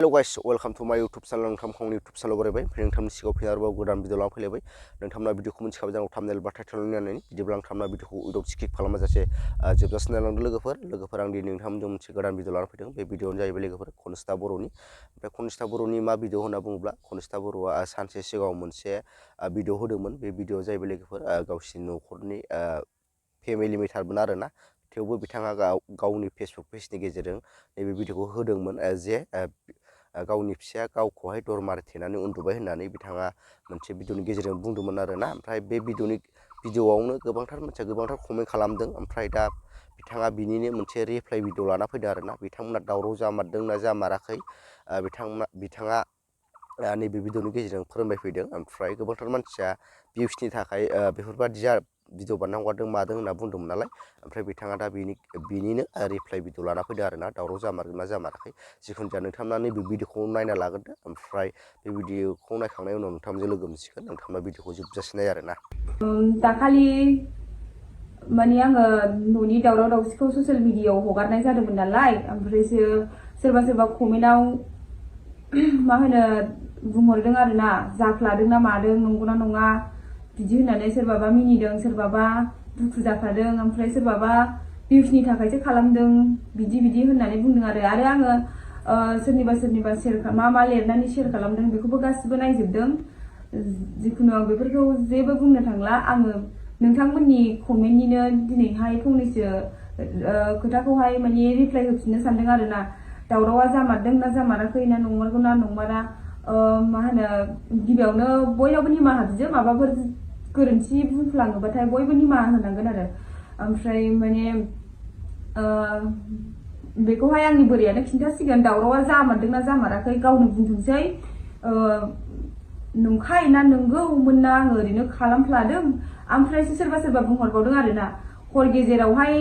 Hello guys, welcome to my YouTube channel. नोंथांखौ आंनि YouTube channel बरायबाय ओमफ्राय नोंथांनि सिगाङाव फिन आरोबाव गोदान भिडिअ लाना फैलायबाय नोंथांमोना भिडिअखौ मिथिखाबाय जानांगौ थाम्बनेल बा टाइटेल नायनानै बिदिब्ला नोंथांमोना भिडिअखौ उइदाउट स्किप खालामाजासे जोबजासिम नायलांदो लोगोफोर आं दिनै नोंथांमोनजों मोनसे गोदान भिडिअ लाना फैदों बे भिडिअआनो जाहैबाय लोगोफोर खनजिता बर'नि ओमफ्राय खनजिता बर'नि मा भिडिअ होनना बुङोब्ला खनजिता बर'आ सानसे सिगाङाव मोनसे भिडिअ होदोंमोन बे भिडिअआ जाहैबाय लोगोफोर गावसिनि न'खरनि फेमिलि मेटारमोन आरोना थेवबो बिथाङा गावनि फेसबुक पेजनि गेजेरजों नैबे भिडिअखौ होदोंमोन जे गावनि फिसाया गावखौहाय दरमार थेनानै उन्दुबाय होननानै बिथाङा मोनसे भिडिअनि गेजेरजों बुंदोंमोन आरोना ओमफ्राय बे भिडिअआवनो गोबांथार मानसिया गोबांथार कमेन्ट खालामदों ओमफ्राय दा बिथाङा बिनिनो मोनसे रिप्लाइ भिडिअ लाना फैदों आरोना बिथांमोना दावराव जामारदोंना जामाराखै बिथाङा नैबे भिडिअनि गेजेरजों फोरमायफैदों ओमफ्राय गोबांथार मानसिया भिउसनि थाखाय बेफोरबादि भिडिअ बानायना हगारदों मादों होनना बुंदोंमोन नालाय ओमफ्राय बिथाङा दा बिनिनो रिप्लाइ भिडिअ लाना फैदों आरोना दावराव जामारगोन ना जामाराखै जिखुनु जाया नोंथांमोना नैबे भिडिअखौ नायना लाग्रोदो ओमफ्राय बे भिडिअखौ नायखांनायनि उनाव नोंथांमोनजों लोगो मोनसिगोन नोंथांमोना भिडिअखौ जोबजासिम नाय आरोना दाखालि माने आङो न'नि दावराव दावसिखौ ससियेल मिडियायाव हगारनाय जादोंमोन नालाय ओमफ्रायसो सोरबा कमेन्टआव मा होनो बुंहरदों आरोना जाफ्लादों ना मादों नंगौना नङा बिदि होननानै सोरबाबा मिनिदों सोरबाबा दुखु जाफादों ओमफ्राय सोरबाबा भिउसनि थाखायसो खालामदों बिदि होननानै बुंदों आरो आङो सोरनिबा शेयार मा लिरनानै शेयार खालामदों बेखौबो गासिबो नायजोबदों जिखुनु आं बेफोरखौ जेबो बुंनो थांला आङो नोंथांमोननि कमेन्टनिनो दिनैहाय फंनैसो खोथाखौहाय माने रिप्लाइ होफिननो सानदों आरोना दावरावा जामारदों ना जामाराखै ना नंमारगौ ना नंमारा मा होनो गिबियावनो बयनावबो निमाहा बिदो माबाफोर गोरोन्थि बुंफ्लाङोबाथाय बयबो निमाहा होनांगोन आरो ओमफ्राय माने बेखौहाय आंनि बोरायानो खिन्थासिगोन दावरावा जामारदों ना जामाराखै गावनो बुंथोंसै नंखाय ना नंगौमोन ना आङो ओरैनो खालामफ्लादों ओमफ्रायसो सोरबा बुंहरबावदों आरोना हर गेजेरावहाय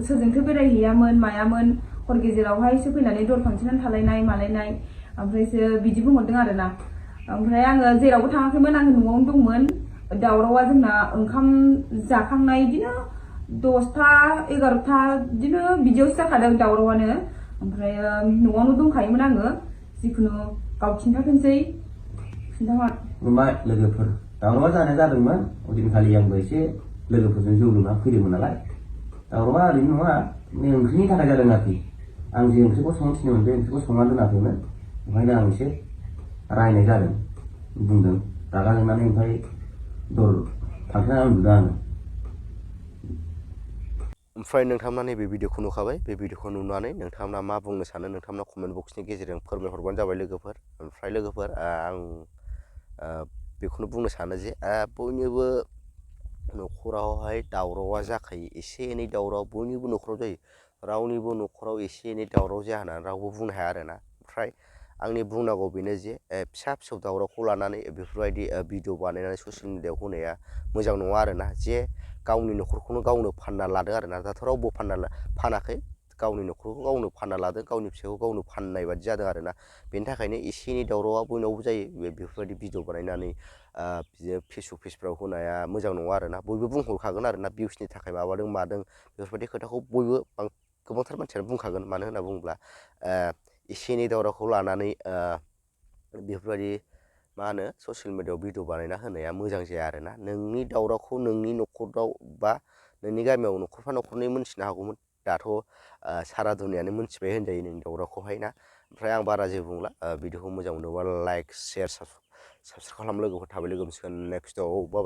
सोरजोंथो बेरायहैयामोन मायामोन हर गेजेरावहायसो फैनानै दर फांथेनानै थालायनाय मालायनाय ओमफ्रायसो बिदि बुंहरदों आरोना ओमफ्राय आङो जेरावबो थाङाखैमोन आङो न'आवनो दंमोन दावरावा जोंना ओंखाम जाखांनाय बिदिनो 10टा 11टा बिदियावसो जाखादों दावरावानो ओमफ्राय न'आवनो दंखायोमोन आङो जिखुनु गाव खिन्थाथोंसै खिन्थाहर खुलुमबाय लोगोफोर दावरावा जानाय जादोंमोन ओदिनखालि आंबो एसे लोगोफोरजों जौ लोंना फैदोंमोन नालाय दावरावा ओरैनो नङा ओंख्रिनि थाखाय जादों आरोखि आं जे ओंख्रिखौ संनो थिनदोंमोन बे ओंख्रिखौ संना दोनाखैमोन ओंखायनो आं एसे रायनाय जादों बुंदों रागा जोंनानै ओमफ्राय दर फांथेनानै उन्दुदों आङो ओमफ्राय नोंथांमोना नैबे भिडिअखौ नुखाबाय बे भिडिअखौ नुनानै नोंथांमोना मा बुंनो सानो नोंथांमोना कमेन्ट बक्सनि गेजेरजों फोरमायहरबानो जाबाय लोगोफोर ओमफ्राय लोगोफोर आं बेखौनो बुंनो सानो जे बयनिबो न'खरावहाय दावरावा जाखायो एसे एनै दावराव बयनिबो न'खराव जायो रावनिबो न'खराव एसे एनै दावराव जाया होननानै रावबो बुंनो हाया आरोना ओमफ्राय आंनि बुंनांगौ बेनो जे फिसा फिसौ दावरावखौ लानानै बेफोरबायदि भिडिअ बानायनानै ससियेल मिडियायाव होनाया मोजां नङा आरोना जे गावनि न'खरखौनो गावनो फानना लादों आरोना दाथ' रावबो फानाखै गावनि न'खरखौ गावनो फानना लादों गावनि फिसाखौ गावनो फाननाय बादि जादों आरोना बेनि थाखायनो एसे एनै दावरावा बयनावबो जायो बेफोरबायदि भिडिअ बानायनानै बिदिनो फेसबुक पेजफ्राव होनाया मोजां नङा आरोना बयबो बुंहरखागोन आरोना भिउसनि थाखाय माबादों मादों बेफोरबायदि खोथाखौ बयबो गोबांथार मानसियानो बुंखागोन मानो होनना बुङोब्ला एसे एनै दावरावखौ लानानै बेफोरबायदि मा होनो ससियेल मिडियायाव भिडिअ बानायना होनाया मोजां जाया आरोना नोंनि दावरावखौ नोंनि न'खराव बा नोंनि गामियाव न'खरफा न'खरनै मोनथिनो हागौमोन दाथ' सारा दुनियानो मोनथिबाय होनजायो नोंनि दावरावखौहाय ना ओमफ्राय आं बारा जेबो बुंला भिडिअखौ मोजां मोनोबा लाइक शेयार साबसक्राइब खालाम लोगोफोर थाबाय लोगो मोनसिगोन नेक्स्टआव बाय